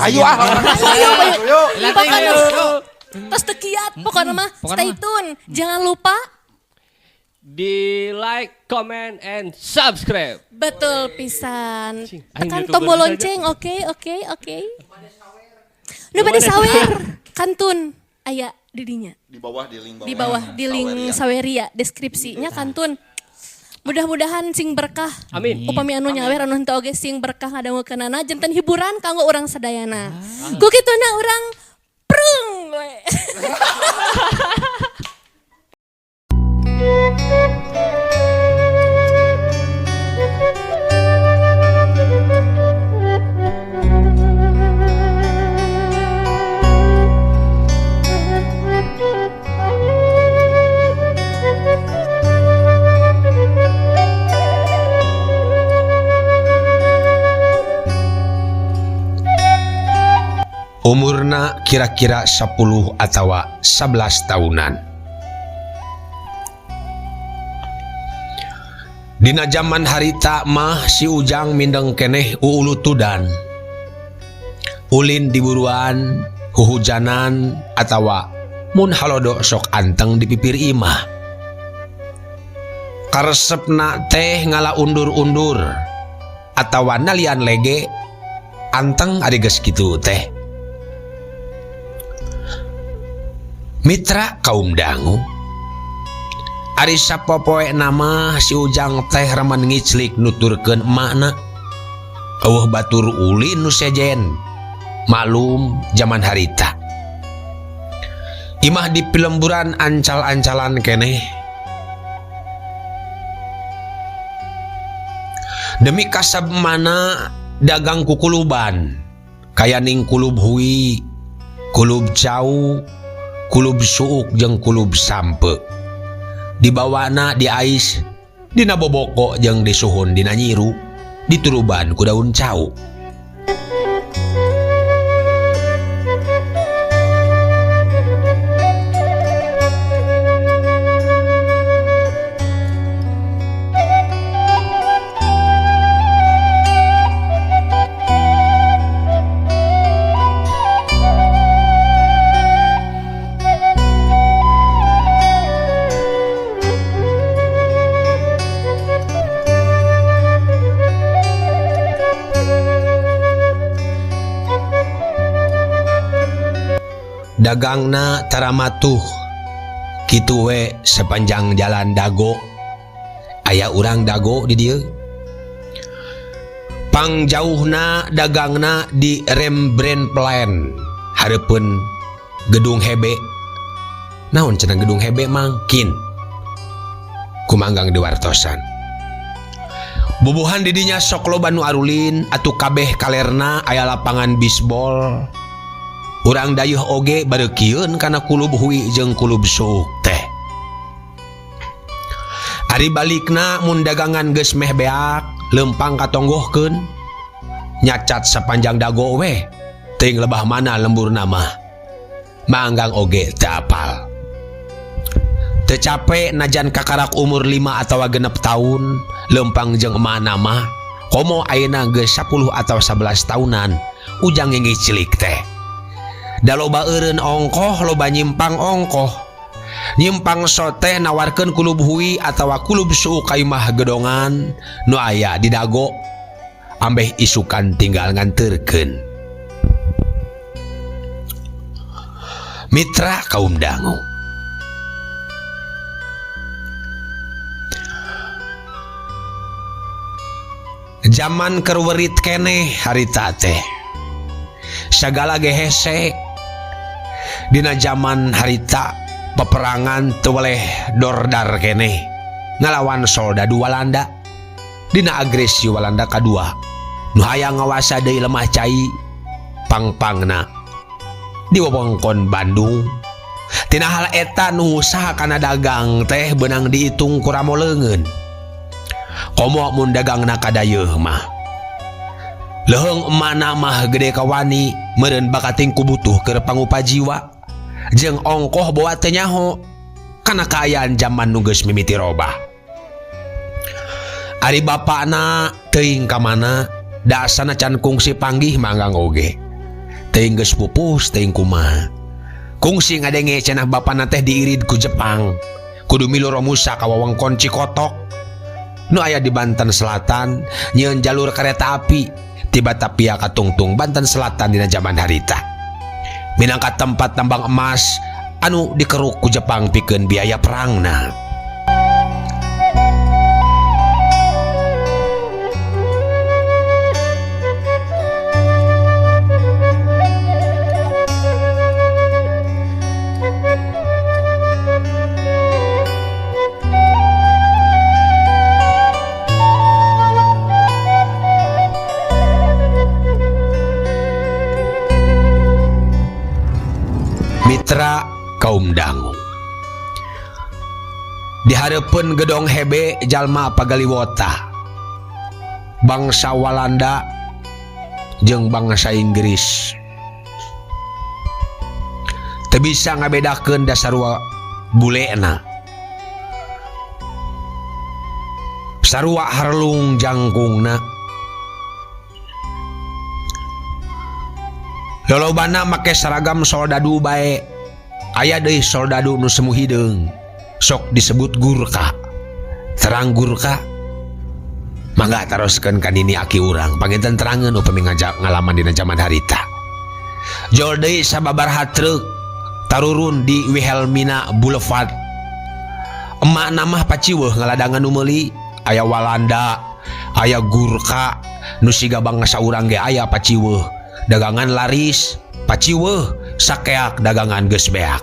Ayo ah. Ayo, ayo. Ayo. Pokoknya tos teu kiat, pokoknya mah Pokoknya stay mah. tune. Jangan lupa Di like, comment, and subscribe. Betul pisan. Cing, aing Tekan YouTuber tombol saja. lonceng, oke, oke, oke. Nu bade sawer, kantun aya di dinya. Di bawah di link bawah. Di bawah di link Saweria deskripsinya kantun. Mudah-mudahan sing berkah. Amin. Upami anu nyawer anu henteu oge sing berkah ngadangukeunana janten hiburan kanggo urang sadayana. Ku kituna urang prung we. Umurna kira-kira 10 atawa 11 tahunan. Dina zaman harita mah si Ujang mindeng keneh uulutudan. Ulin diburuan, huhujanan atawa mun halodo sok anteng di pipir imah. Karesepna teh ngala undur-undur atawa nalian lege anteng ari geus kitu teh. Mitra kaum dangu. Ari sapopoe nama si Ujang teh remen ngiclik nuturkeun emakna. Eueuh batur ulin nu sejen. Maklum zaman harita. Imah di pilemburan ancal-ancalan keneh. Demi kasab mana dagang kukuluban. Kayaning kulub hui, kulub cau, kulub suuk jeung kulub sampe. Dibawana diais dina boboko jeung disuhun dina nyiru dituruban ku daun cau. Dagangna taramatuh kitu we sepanjang jalan Dago. Aya urang Dago di dieu. Pangjauhna dagangna di Rembrandt Plan hareupeun gedung Hebe. Naon cenah gedung Hebe mangkin kumanggang diwartosan. Bubuhan didinya sok loba nu arulin atuh kabeh kalerna aya lapangan bisbol. Urang dayeuh oge bareukieun kana kulub hui jeung kulub suuk teh. Ari balikna mun dagangan geus meh beak, lempang katonggohkeun. Nyacat sapanjang dago we, teuing lebah mana lemburna mah. Manggang oge teu apal. Teu cape najan kakarak umur 5 atawa 6 tahun, lempang jeung emakna mah komo ayeuna geus 10 atawa 11 tahunan, Ujang ngicilik teh. Da loba eureun ongkoh, loba nyimpang ongkoh. Nyimpang soteh nawarkeun kulub hui atawa kulub suuk ka imah gedongan nu aya di dago. Ambeh isukan tinggal nganterkeun. Mitra kaum dangu. Zaman kerwerit keneh harita teh. Sagala ge hese. Dina zaman harita peperangan teu weleh dordar keneh ngalawan soldadu Walanda. Dina agresi Walanda kadua nu hayang ngawasa deui lemah cai pangpangna di wewengkon Bandung. Tina hal eta nu usaha kana dagang teh beunang diitung ku ramo leungeun. Komo mun dagangna kadayeuh mah. Leuheung emakna mah gede kawani meureun bakating kubutuh keur pangupa jiwa jeung ongkoh bawa teu nyaho kana kaayaan jaman nu geus mimiti robah. Ari bapakna teuing ka mana dasana can kungsi panggih manggang oge. Teuing geus pupus teuing kumaha. Kungsi ngadenge cenah bapana teh diirid ku Jepang. Kudu milu Romusa ka wewengkon Cikotok. Nu aya di Banten Selatan nyieun jalur kereta api ti Batavia ka Tungtung Banten Selatan dina jaman harita. Minangka tempat tambang emas anu dikeruk ku Jepang pikeun biaya perangna. Mitra kaum dangu dihareupeun gedong hebe jalma pagaliwota bangsa Walanda jeung bangsa Inggris teu bisa ngabedakeun da sarua bulena sarua harlung jangkungna lolobana make seragam soldadu bae. Aya deui soldadu nu semu hideung sok disebut Gurka. Terang Gurka mangga taroskeun ka nini aki urang panginten terangeun upami ngajak ngalaman dina jaman harita. Jol deui sababaraha truk tarurun di Wilhelmina Boulevard. Emak namah paciweuh ngaladangan nu meuli aya Walanda, aya Gurka nu siga bangsa urang ge aya paciweuh. Dagangan laris paciweuh sakeak dagangan geus beak.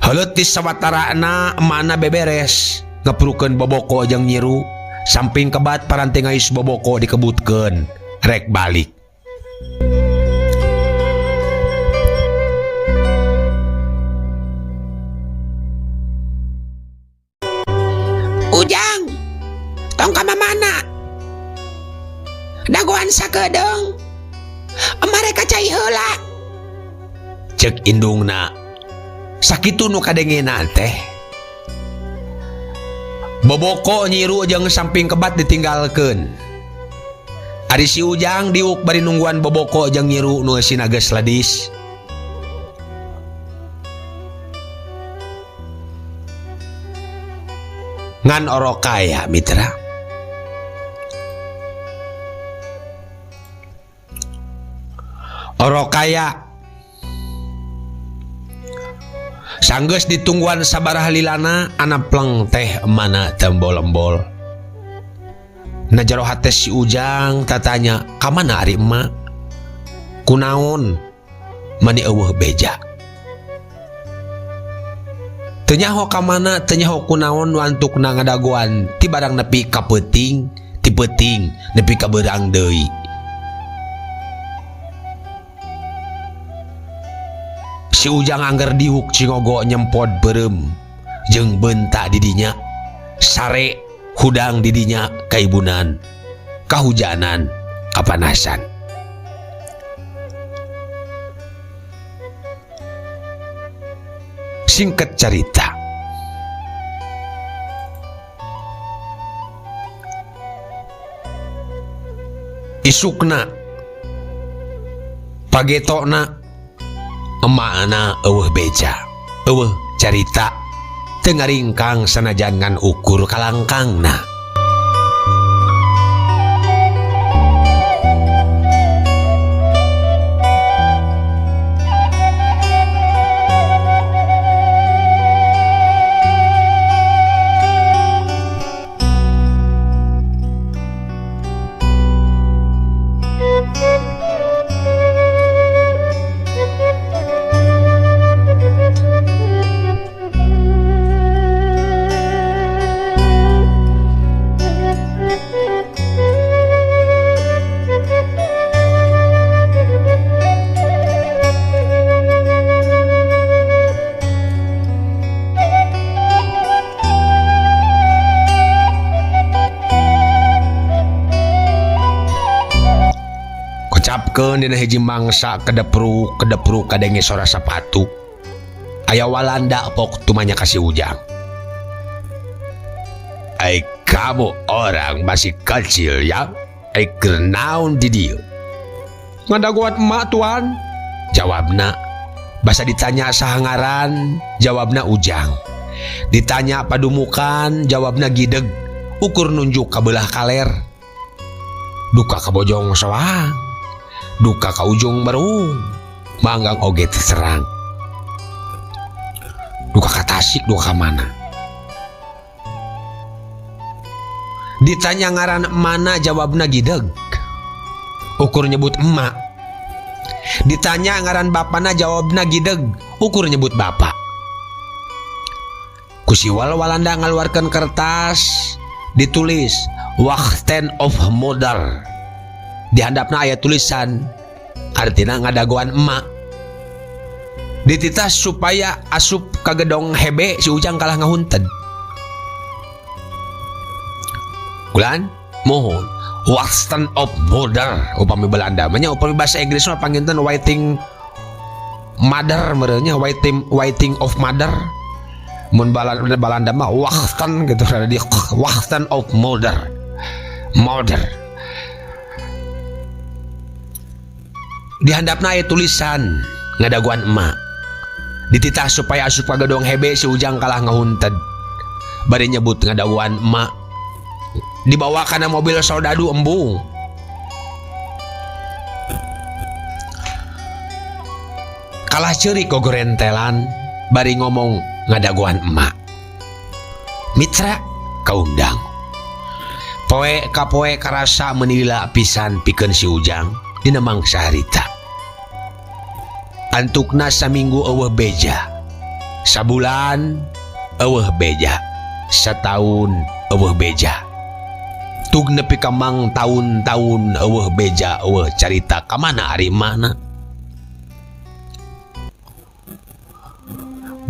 Heuleut ti sawatarana emana beberes ngeprukeun boboko jeung nyiru samping kebat paranti ngais boboko dikebutkeun rek balik. Ujang, tong ka mamana? Dagoan sakedeung. Mereka cai heula. Cek indungna. Sakitu nu kadengena teh. Boboko nyiru jeung samping kebat ditinggalkeun. Ari si Ujang diuk bari nungguan boboko jeung nyiru nu eusina geus ledis. Ngan orokaya mitra. Orokaya sanggeus ditungguan sabaraha lilana anak pleng teh mana tembol-embol. Na jero hate si Ujang tatanya ka mana ari emak? Kunaon mani eueuh beja. Teu nyaho ka mana, teu nyaho kunaon nu antukna ngadagoan ti barang nepi ka peuting, ti peuting nepi ka beurang deui. Si Ujang angger diuk cingogo nyempot beureum jeung bentak didinya sare hudang didinya kaibunan kahujanan kapanasan. Singkat carita, isukna pagetokna emakna eueuh beja eueuh carita teu ngaringkang sanajan ngan ukur kalangkangna. Kocapkeun dina hiji mangsa kedepruk kedepruk kadenge sora sapatu. Aya Walanda pok tumanya ka si Ujang. Ai kamu orang masih kecil ya, ai keur naon di dieu? Ngadagoan emak tuan. Jawabna. Basa ditanya saha ngaran, jawabna Ujang. Ditanya padumukan, jawabna gideg. Ukur nunjuk ka beulah kaler. Duka ka Bojong Soang, duka ka Ujung Berung, manggang oge terserang. Duka ka Tasik, duka ka mana. Ditanya ngaran mana, jawabna gideg. Ukur nyebut emak. Ditanya ngaran bapana, jawabna gideg. Ukur nyebut bapak. Kusiwal Walanda ngaluarkeun kertas, ditulis Wachten of Mother. Di handapna aya tulisan artina ngadagoan emak. Dititah supaya asup ka gedong hebe si Ujang kalah ngahunten. Kulan mohon Wachten of Mother upami Belanda mah nya, upami bahasa Inggris mah panginten waiting mother meureun nya, waiting of mother. Mun Balanda mah wachten gitu, ada di wachten of mother. Mother. Di handapna aya tulisan ngadagoan emak. Dititah supaya asup ka gedong hebe si Ujang kalah ngahunted. Bari nyebut ngadagoan emak. Dibawa kana mobil soldadu embung. Kalah ceurik gogorentelan bari ngomong ngadagoan emak. Mitra kaundang. Poe ka poe karasa menila pisan pikeun si Ujang dina mangsa harita. Antukna saminggu eueuh beja, sabulan eueuh beja, sataun eueuh beja. Tug nepi ka mang taun-taun eueuh beja eueuh carita ka mana ari mana.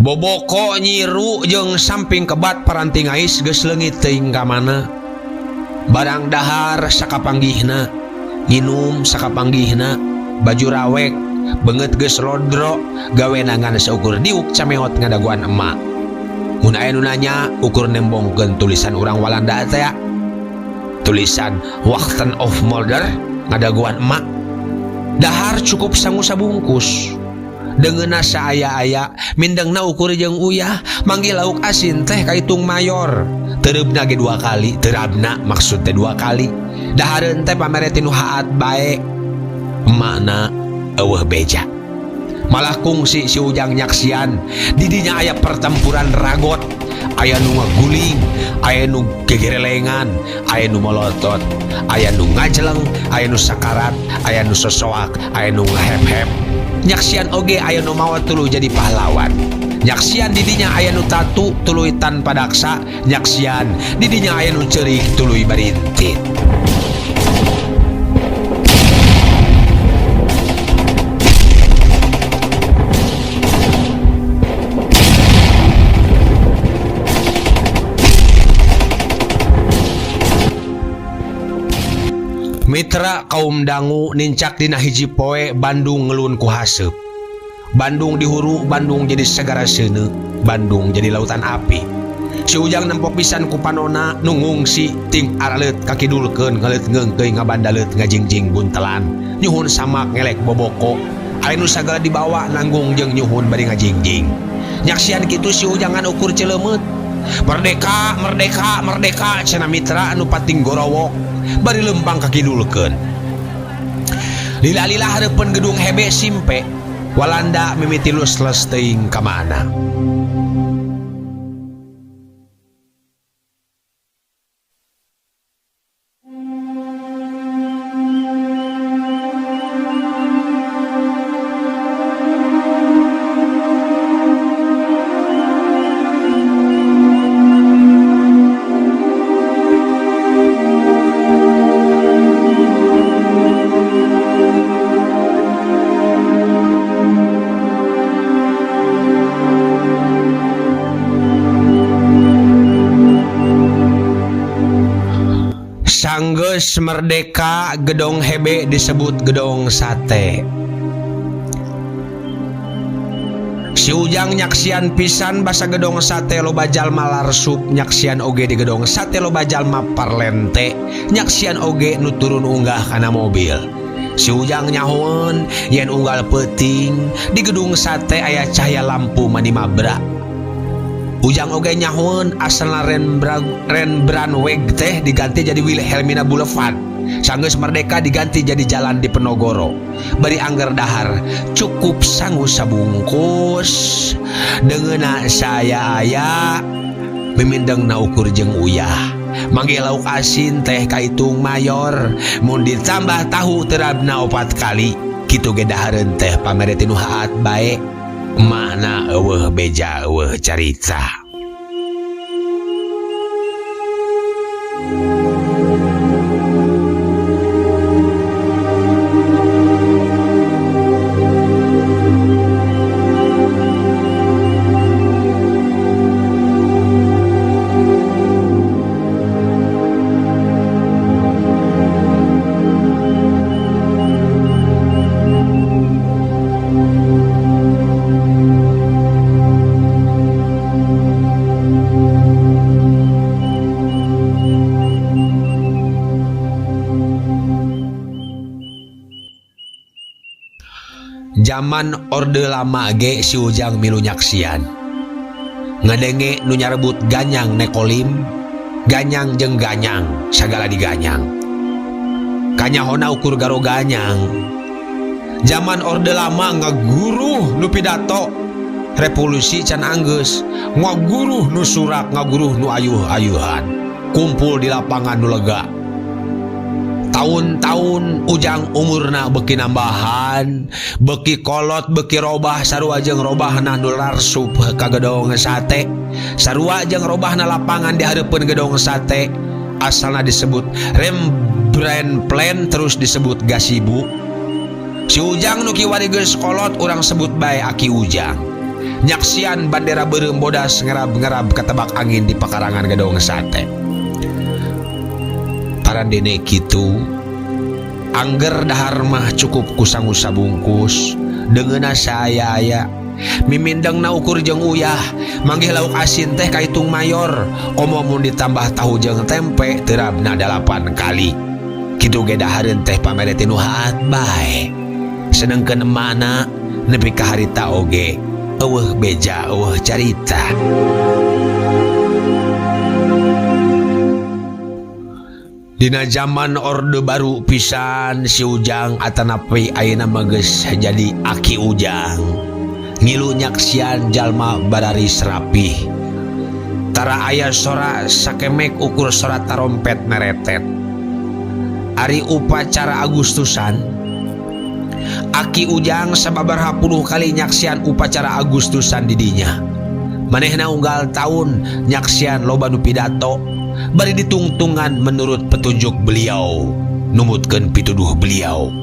Boboko nyiru jeung samping kebat paranti ngais geus leungit teuing ka mana. Barang dahar sakapanggihna, nginum sakapanggihna, baju rawek, beungeut geus lodro, gawe ngan saukur diuk cameot ngadagoan emak. Mun aya nu nanya ukur nembongkeun tulisan urang Walanda teh ya. Tulisan Wachten of Mother ngadagoan emak. Dahar cukup sangu sabungkus. Dengeuna saaya-aya, mindengna ukur jeung uyah, manggil lauk asin teh kaitung mayor. Teureubna ge dua kali, terabna maksud teh dua kali. Dahareun teh pamere tinu haat bae. Emakna eueuh beja. Malah kungsi si Ujang nyaksian, didinya aya pertempuran ragot, aya nu ngaguling, aya nu gegerelengan, aya nu molotot, aya nu ngajeleng, aya nu sakarat, aya nu sosoak, aya nu ngahep-hep. Nyaksian oge aya nu mawa tuluy jadi pahlawan. Nyaksian didinya aya nu tatu tuluy tanpa daksa, nyaksian didinya aya nu ceurik tuluy barintit. Mitra kaum dangu nincak dina hiji poe Bandung ngelun ku haseup. Bandung dihuru, Bandung jadi segara seuneu, Bandung jadi lautan api. Si Ujang nempo pisan ku panona nu ngungsi ting araleut kakidulkeun ngaleut ngeungkeuy ngabandaleut ngajingjing buntelan. Nyuhun samak ngelek boboko. Aya nu sagala dibawa nanggung jeung nyuhun bari ngajingjing. Nyaksian kitu si Ujangan ukur ceuleumut. Merdeka, merdeka, merdeka cenah mitra anu pating gorowok bari lempang kakidulkeun. Lila-lila hareupeun gedung hebe simpe, Walanda mimiti lusles teuing ka mana. Sanggeus merdeka gedong hebe disebut gedong sate. Si Ujang nyaksian pisan basa gedong sate loba jalma larsup, nyaksian oge di gedong sate loba jalma parlente, nyaksian oge nu turun unggah kana mobil. Si Ujang nyahoeun yen unggal peuting di gedung sate aya cahaya lampu mani mabra. Ujang oge nyahoeun asalna Rembrandtweg teh diganti jadi Wilhelmina Boulevard. Sanggeus merdeka diganti jadi Jalan Diponegoro. Bari angger dahar cukup sangu sabungkus. Deungeunna saya aya mimindengna ukur jeung uyah. Manggih lauk asin teh kaitung mayor, mun ditambah tahu terabna 4 kali. Kitu ge dahareun teh pamere ti nu haat bae. Makna eueuh beja eueuh carita. Zaman Orde Lama ge si Ujang milu nyaksian. Ngadenge nu nyarebut ganyang nekolim, ganyang jeung ganyang, sagala diganyang. Kanyahona ukur garo ganyang. Zaman Orde Lama ngaguruh nu pidato, revolusi can anggeus, ngaguruh nu surak, ngaguruh nu ayuh-ayuhan. Kumpul di lapangan nu lega. Tahun-tahun Ujang umurna beki nambahan, beki kolot, beki robah, sarua jeung robahna nu larsup ka gedong sate, sarua jeung robahna lapangan di hareupeun gedong sate, asalna disebut Rembrandtplein terus disebut Gasibu. Si Ujang nu kiwari geus kolot urang sebut bae Aki Ujang. Nyaksian bandera beureum bodas ngerab-ngerab katebak angin di pekarangan gedong sate. Parandene kitu angger dahar mah cukup ku sangu sabungkus deungeunna saaya-aya mimindengna ukur jeung uyah manggih lauk asin teh kaitung mayor komo mun ditambah tahu jeung tempe terabna 8 kali kitu ge dahareun teh pamere ti nu haat bae sedengkeun emakna nepi ka harita oge eueuh beja eueuh carita. Dina zaman Orde Baru pisan si Ujang atanapi ayeuna mah geus jadi Aki Ujang. Ngilu nyaksian jalma bararis rapih. Tara aya sora sakemek ukur sora tarompet meretet. Ari upacara Agustusan, Aki Ujang sababaraha puluh kali nyaksian upacara Agustusan di dinya. Manehna unggal taun nyaksian loba nu pidato bari ditungtungan menurut petunjuk beliau, numutkeun pituduh beliau.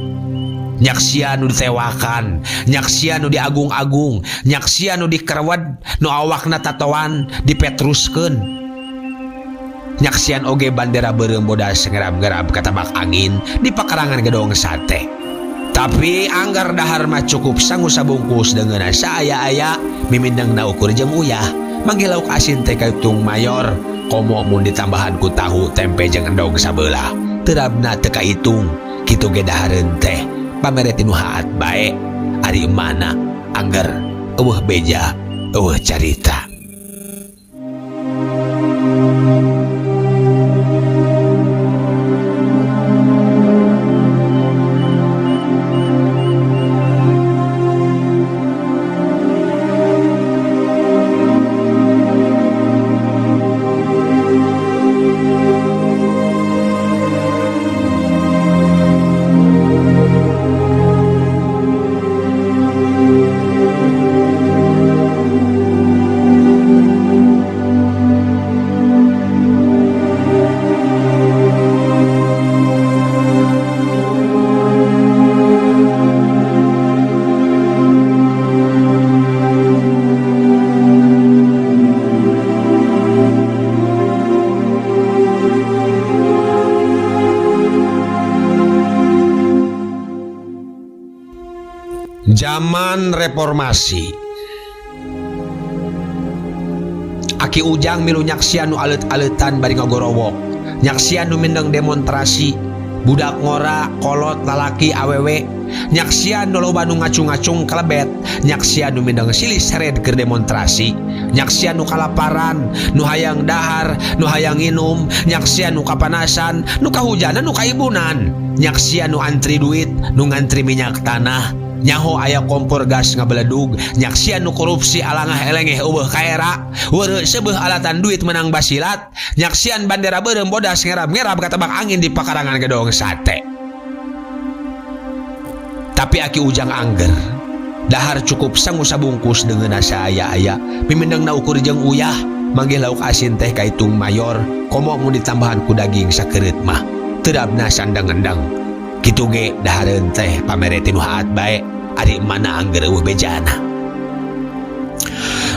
Nyaksian nu ditewakan, nyaksian nu diagung-agung, nyaksian nu dikerwed, nu awakna tatoan dipetruskeun. Nyaksian oge bandera beureum bodas ngerab-ngerab katabak angin di pekarangan gedong sate. Tapi anggar dahar mah cukup sangu sabungkus deungeunna saaya-aya mimindengna ukur jeung uyah, manggih lauk asin teh kaitung mayor, komo mun ditambahan ku tahu tempe jeung endog sabelah. Terabna teu kaitung, kitu ge dahareun teh pamere ti nu haat bae. Ari emana angger eueuh beja eueuh carita. Zaman reformasi Aki Ujang milu nyaksian nu alet-aletan bari ngagorowok, nyaksian nu mindeng demonstrasi, Budak ngora, kolot, lalaki, awewe, nyaksian nu loba nu ngacung-ngacung kalebet, nyaksian nu mindeng silih sered keur demonstrasi, nyaksian nu kalaparan, nu hayang dahar, nu hayang nginum, nyaksian nu kapanasan, nu kahujanan, nu kaibunan, nyaksian nu antri duit, nu ngantri minyak tanah, nyaho aya kompor gas ngabeledug, nyaksian nu korupsi alangah elengeh eueuh kaera, weureu seubeuh alatan duit menang basilat, nyaksian bandera beureum bodas ngerab-ngerab katebak angin di pakarangan gedong sate. Tapi Aki Ujang angger, dahar cukup sangu sabungkus deungeunna saaya-aya, mimendengna ukur jeung uyah, manggih lauk asin teh kaitung mayor, komo mun ditambahan ku daging sakeureut mah, terabna sandang-endang. Kitu ge dahareun teh pamere ti nu haat bae, ari mana angger eueuh bejana.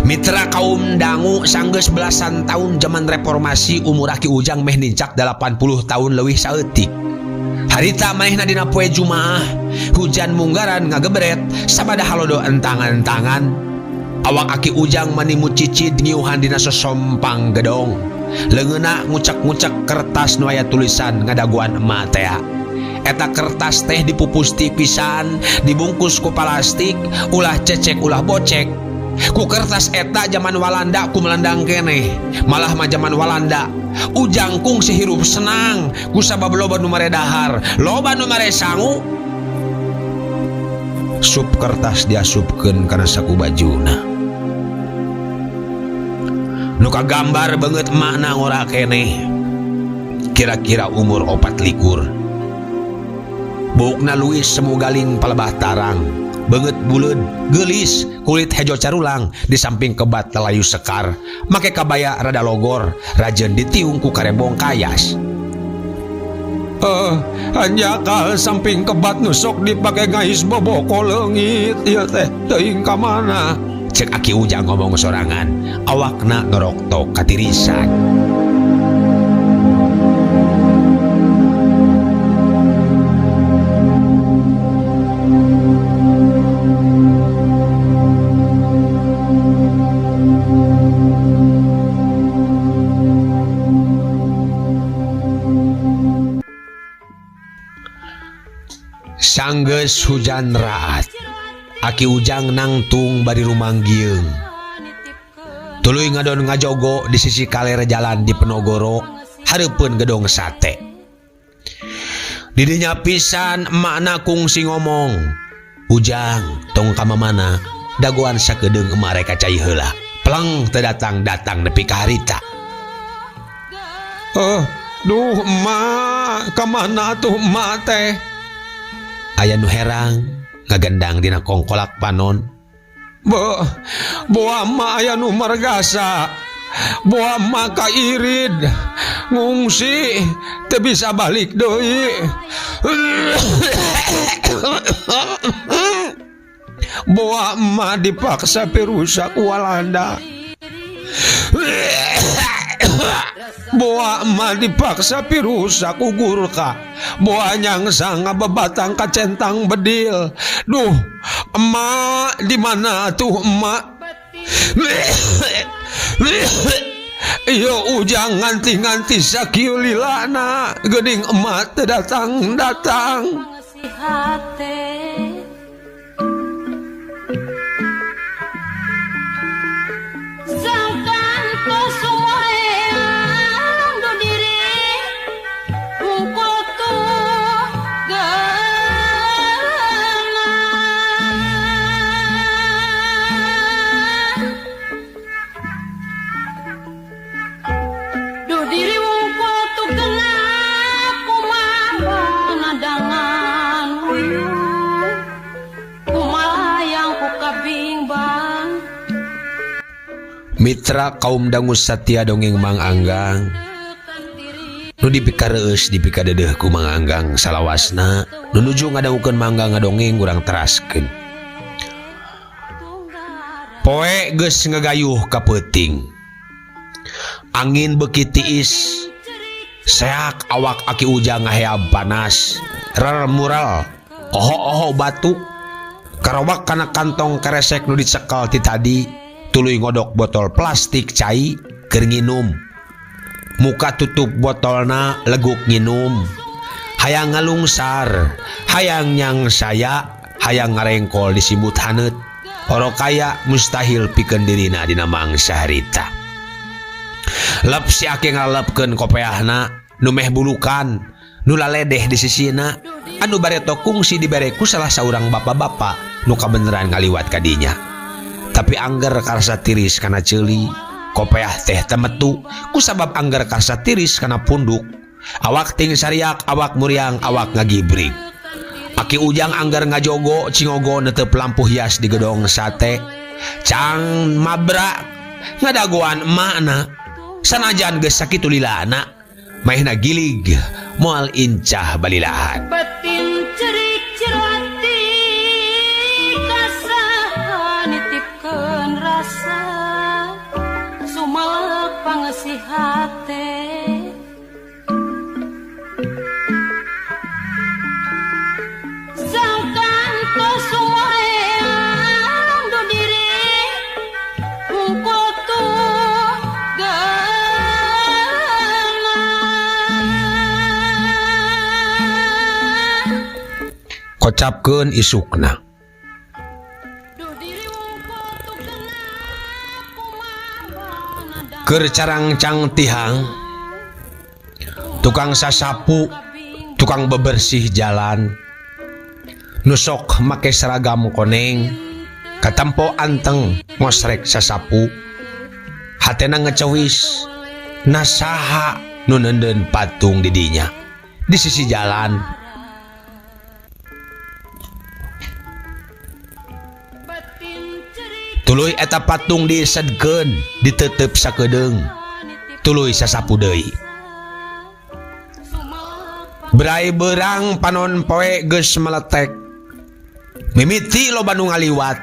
Mitra kaum dangu sanggeus belasan tahun zaman reformasi, umur Aki Ujang meh nincak 80 tahun leuwih saeutik. Harita manehna dina poe Jumaah, hujan munggaran ngagebret, sabada halodo entang-entangan. Awak Aki Ujang manimu cicid ngiuhan dina sosompang gedong. Leungeunna ngucek-ngucek kertas nu aya tulisan ngadaguan emak tea. Eta kertas teh dipupus tipisan, dibungkus ku plastik, ulah cecek ulah bocek. Ku kertas eta zaman Walanda ku melandang keneh. Malah mah zaman Walanda Ujang kungsi hirup senang ku sabab loba nu mere dahar, loba nu mere sangu. Sup kertas diasupkeun kana saku bajuna. Nu kagambar beungeut emakna ngora keneh. Kira-kira umur 24. Buukna luis semu galing palebah tarang. Beungeut buleud, geulis, kulit hejo carulang, di samping kebat lalayu sekar, make kabaya rada logor, rajeun ditiung ku karebong kayas. Hanjakal samping kebat nu sok dipake ngais boboko leungit ieu teh teuing ka mana? Cek Aki Ujang ngomong sorangan, awakna ngeroktok katirisan. Sanggeus hujan raat, Aki Ujang nangtung bari rumanggieung. Tuluy ngadon ngajogo di sisi kaler jalan di Penogoro, hareupeun gedong sate. Didinya pisan emakna kungsi ngomong, Ujang tong ka mamana, dagoan sakedeung emak rek cai heula. Pleng teu datang-datang nepi ka harita. Duh emak, ka mana tuh emak teh? Aya nu herang ngagendang dina kongkolak panon. Boa emak aya nu margasa. Boa emak kairid. Ngungsi teu bisa balik deui. Boa emak dipaksa pirusak Walanda. Boa emak dipaksa pirusak ku Gurka. Boa nyangsang ngabebatang kacentang bedil. Duh, emak di mana tuh emak? Yo Ujang nganti-nganti sakieu lilana, geuning emak teu datang-datang. Mitra kaum dangu satia dongeng Mang Anggang nu dipikareus dipikadedeuh ku Mang Anggang salawasna nu nuju ngadangukeun mangga ngadongeng urang teraskeun. Poe geus ngagayuh ka peuting. Angin beuki tiis, seak awak Aki Ujang ngaheab panas, rermural, oho-oho batuk, karowak kana kantong keresek nu dicekel ti tadi. Tuluy ngodok botol plastik cai keur nginum. Muka tutup botolna leguk nginum. Hayang ngalungsar, hayang nyangsaya, hayang ngarengkol disimbut haneut. Orok kaya mustahil pikeun dirina dina mangsa harita. Lep si Aki ngalelepkeun kopeahna nu meh bulukan, nu laledeh di sisina, anu bareto kungsi dibere ku salah saurang bapak-bapak nu kabeneran ngaliwat ka dinya. Tapi angger karasa tiris kana ceuli, kopeah teh temetu kusabab angger karasa tiris kana punduk. Awak ting sariak, awak muriang, awak ngagibrig. Aki Ujang angger ngajogo cingogo netep lampu hias di gedong sate. Cang mabrak ngadagoan emakna. Sanajan geus sakitu lilana, maehna gilig moal incah balilahan. Batin cerik cerati kasaha nitipkeun rasa sumalak pangesih hate. Kocapkeun isukna. Keur carangcang tihang, tukang sasapu, tukang bebersih jalan, nusok make seragam koneng, katempo anteng ngosrek sasapu, hatena ngecewis, nasaha nu neundeun patung di dinya di sisi jalan. Tuluy eta patung disedkeun, ditetep sakedeung, tuluy sasapu deui. Berai berang panon poe geus meletek. Mimiti loba nu ngaliwat,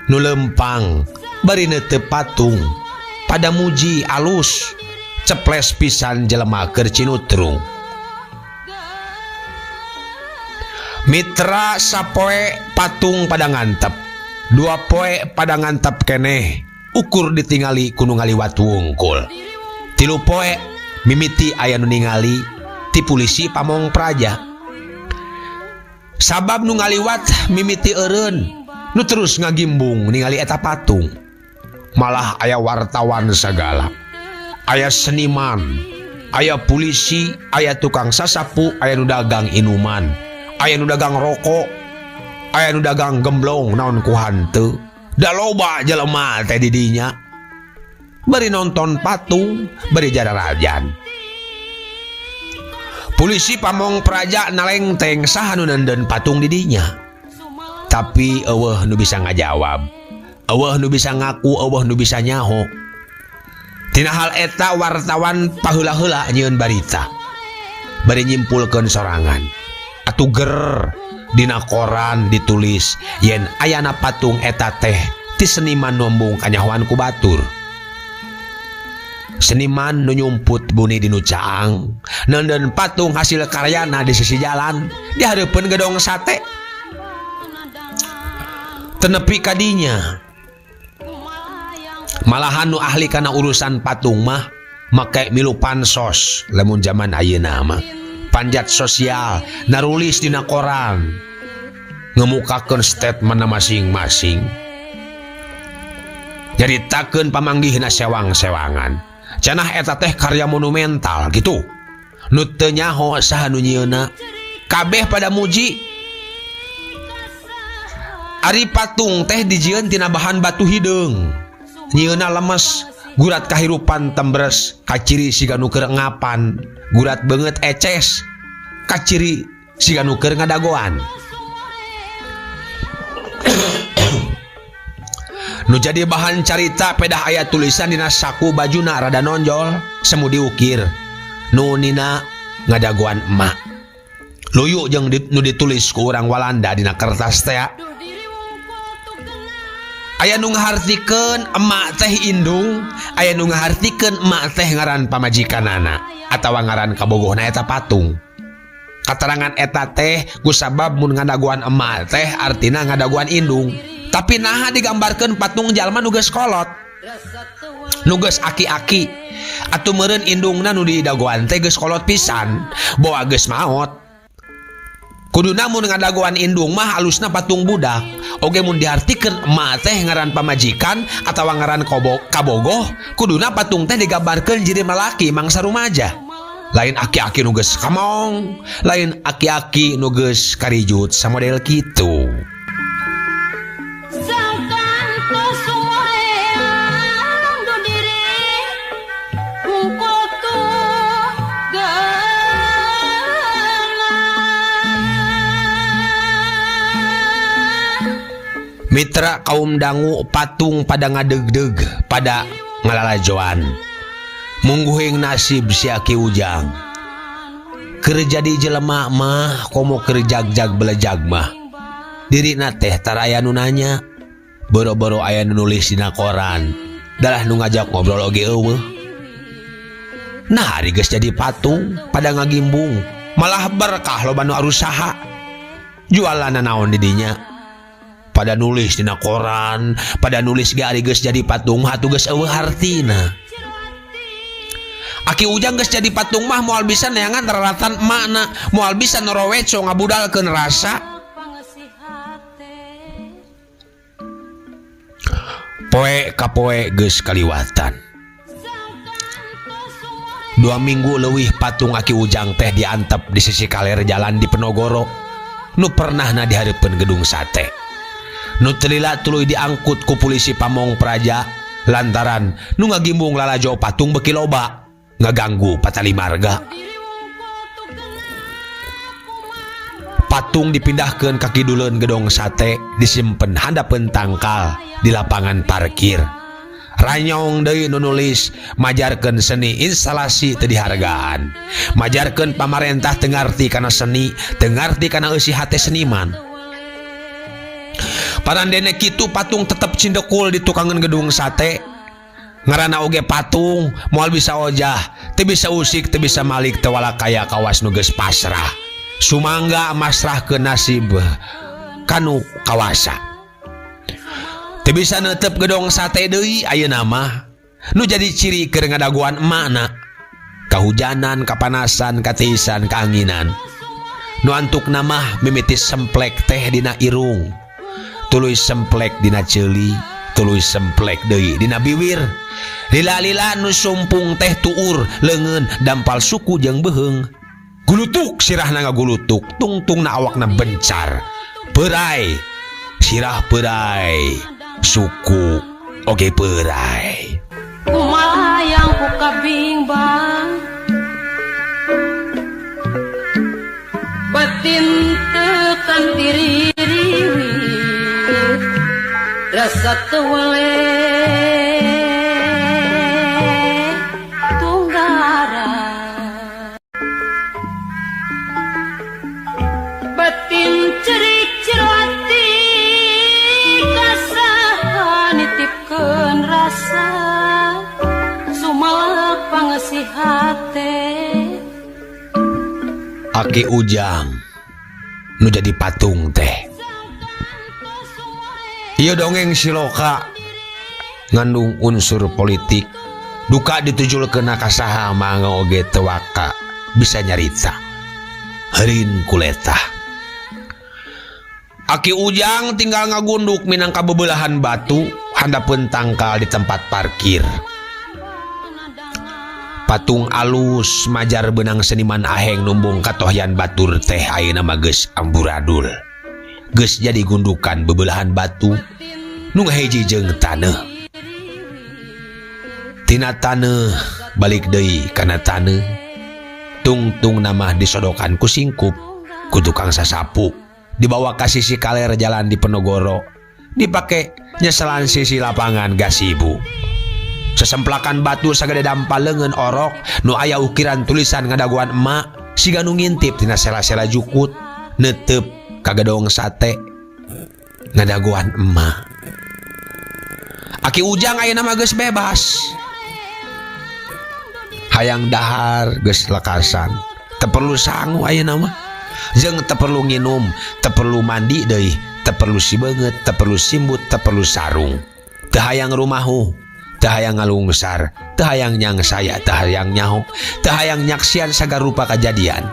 nu lempang, bari neuteup patung. Pada muji alus, ceples pisan jelema keur cinutrung. Mitra sapoe patung pada ngantep. Dua poe pada ngantep keneh, ukur ditingali ku nu ngaliwat wungkul. Tilu poe mimiti aya nu ningali ti polisi pamong praja. Sabab nu ngaliwat mimiti eureun, nu terus ngagimbung ningali eta patung. Malah aya wartawan sagala, aya seniman, aya polisi, aya tukang sasapu, aya nu dagang inuman, aya nu dagang rokok, aya nu dagang gemblong naon ku hanteu. Da loba jelema teh di dinya. Bari nonton patung, bari jararajan. Polisi pamong praja nalengteng saha nu neundeun patung di dinya. Tapi eueuh nu bisa ngajawab, eueuh nu bisa ngaku, eueuh nu bisa nyaho. Tina hal eta wartawan paheula-heula nyieun barita, bari nyimpulkeun sorangan. Atuh ger dina koran ditulis yen ayana patung eta teh ti seniman nombung kanyahoan ku batur. Seniman nu nyumput buni dinu caang, neundeun patung hasil karyana di sisi jalan di hareupeun gedong sate. Tenepi kadinya. Malahan nu ahli kana urusan patung mah make milu pansos lamun zaman ayeuna mah. Panjat sosial, narulis dina koran, ngemukakeun statement masing-masing. Nyaritakeun pamanggihna sewang-sewangan. Cenah eta teh karya monumental gitu. Nu teu nyaho saha nu nyieunna. Kabeh pada muji. Ari patung teh dijieun tina bahan batu hideung. Nyieunna lemes, gurat kahirupan tembres, kaciri siga nu keur ngapan, gurat beungeut eces, kaciri siga nu keur ngadagoan. Nu jadi bahan carita pedah aya tulisan dina saku bajuna rada nonjol, semu diukir. Nu nina ngadagoan emak. Luyu jeung nu ditulis ku urang Walanda dina kertas teh. Aya nu ngahartikeun emak teh indung, aya nu ngahartikeun emak teh ngaran pamajikanana atawa ngaran kabogohna eta patung. Katerangan eta teh kusabab mun ngadagoan emak teh artina ngadagoan indung. Tapi naha digambarkeun patung jalma nu geus kolot, nu geus aki-aki, atuh meureun indungna nu didagoan teh geus kolot pisan, boa geus maot. Kuduna mun ngadagoan indung mah alusna patung budak. Oge mun diartikeun emak teh ngaran pamajikan atawa ngaran kabogoh, kuduna patung teh digambarkeun jirim lalaki mangsa rumaja. Lain aki-aki nu geus kamong, lain aki-aki nu geus karijut samodel kitu. Mitra kaum dangu patung pada ngadegdeg pada ngalalajoan. Mungguhing nasib si Aki Ujang. Keur jadi jelema mah komo keur jagjag belejag mah. Dirina teh tara aya nu nanya. Boro-boro aya nu nulis dina koran. Dalah nu ngajak ngobrol oge eueuh. Nah ari geus jadi patung pada ngagimbung. Malah berkah loba nu arusaha. Jualan naon di dinya. Pada nulis dina koran, pada nulis ge ari geus jadi patung mah atuh geus eueuh hartina. Aki Ujang geus jadi patung mah moal bisa neangan raratan emakna, moal bisa noroweco ngabudalkeun rasa. Poe ka poe geus kaliwatan. 2 minggu leuwih patung Aki Ujang teh diantep di sisi kaler jalan di Penogoro, nu pernahna di hareupeun gedung sate. Nu teu lila tuluy diangkut ku polisi Pamong Praja lantaran nu ngagimbung lalajo patung beuki loba ngaganggu patali marga. Patung dipindahkeun ka kiduleun gedong sate, disimpen handapeun tangkal di lapangan parkir. Ranyong deui nu nulis majarkeun seni instalasi teu dihargaan. Majarkeun pamarentah teu ngarti kana seni, teu ngarti kana eusi hate seniman. Parandene kitu patung tetep cindekul di tukangan gedung sate. Ngaranna oge patung moal bisa ojah, teu bisa usik, teu bisa malik, teu walakaya kawas nu geus pasrah. Sumangga masrahkeun nasib kanu kawasa. Teu bisa neuteup gedong sate deui ayeuna mah. Nu jadi ciri keur ngadagoan emakna. Kahujanan, kapanasan, katiisan, kaanginan. Nu antukna mah mimiti semplek teh dina irung. Tuluy semplek dina ceuli, tuluy semplek deui dina biwir. Lila-lila nu sumpung teh tuur, leungeun dampal suku jeung beuheung. Gulutuk sirahna ngagulutuk, tungtungna awakna bencar. Peurai, sirah peurai, suku oge peurai. Kumalayang ku kabingbang, batin teu kantiririwi, rasa teu weleh tunggara. Batin cerik cerati kasaha nitipkeun rasa sumalak pangesih hate. Aki Ujang nu jadi patung teh. Ieu dongeng siloka ngandung unsur politik. Duka ditujulkeun ka saha mangga oge teu waka bisa nyarita. Heurin kuletah. Aki Ujang tinggal ngagunduk minangka bebelahan batu handapeun tangkal di tempat parkir. Patung alus majar benang seniman aheng numbung katohyan batur teh ayeuna mah geus amburadul. Geus jadi gundukan bebelahan batu nu ngahiji jeung taneuh. Tina taneuh balik deui kana taneuh. Tungtung nama disodokan ku singkup ku tukang sasapu. Dibawa ka sisi kaler jalan di Penogoro. Dipake nyeselan sisi lapangan gasibu. Sesemplakan batu sagede dampal leungeun orok nu aya ukiran tulisan ngadagoan emak siga nu ngintip tina sela-sela jukut neuteup ka gedong sate ngadagoan emak. Aki Ujang ayeuna mah geus bebas. Hayang dahar geus lekasan. Teu perlu sangu ayeuna mah. Jeung teu perlu nginum, teu perlu mandi deui, teu perlu sibeungeut, teu perlu simbut, teu perlu sarung. Teu hayang rumahu, teu hayang ngalungsar, teu hayang nyangsaya, teu hayang nyaho, teu hayang nyaksian sagarupa kajadian.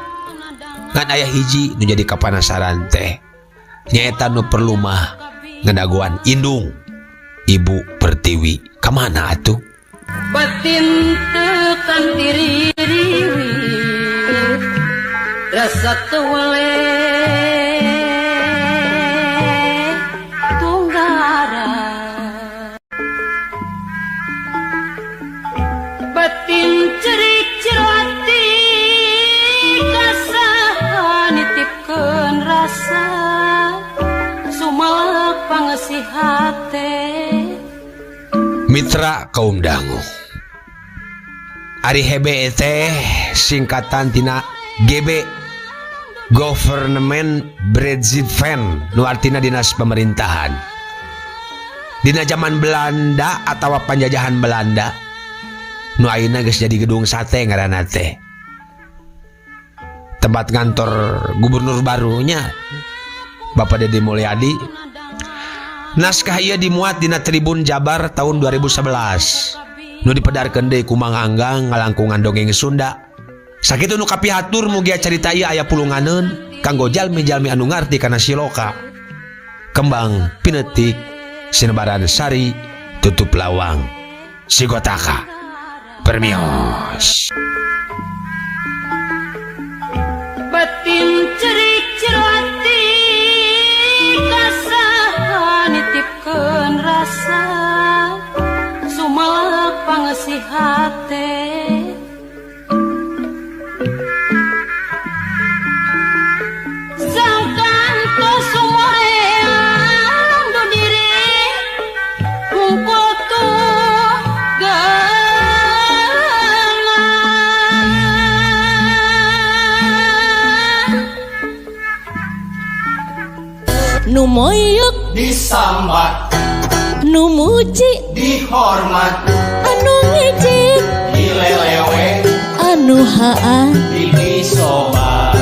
Ngan aya hiji nu jadi kapanasaran teh, nyaeta nu perlu mah ngedagoan indung Ibu Pertiwi kamana atuh? Batin tekan diri rasa tewele tunggara. Batin cerik cerati kasaha nitipkeun rasa sumalak pangesih hate. Mitra kaum dangu, Ari HB teh singkatan tina GB, Government Bedrijven, nu artina dinas pemerintahan. Dina zaman Belanda atau penjajahan Belanda, nu ayeuna geus jadi Gedung Sate ngaranna teh. Tempat ngantor gubernur barunya Bapak Dedi Mulyadi. Naskah ieu dimuat dina Tribun Jabar tahun 2011. Nu dipedarkeun deui ku Mang Anggang ngalangkungan dongeng Sunda. Sakitu nu kapihatur, mugia carita ieu aya pulunganeun kanggo jalmi-jalmi anu ngarti kana siloka. Kembang pinetik sinebaran sari tutup lawang sigotaka. Permios. Batin cerik cerati kasaha nitipkeun rasa sumalak pangesih hate. Sangkan sumoreang du diri hungkul tuh geuna. Nu moyok disambat, nu muji dihormat, anu ngejek dilelewe, anu haa didisobat.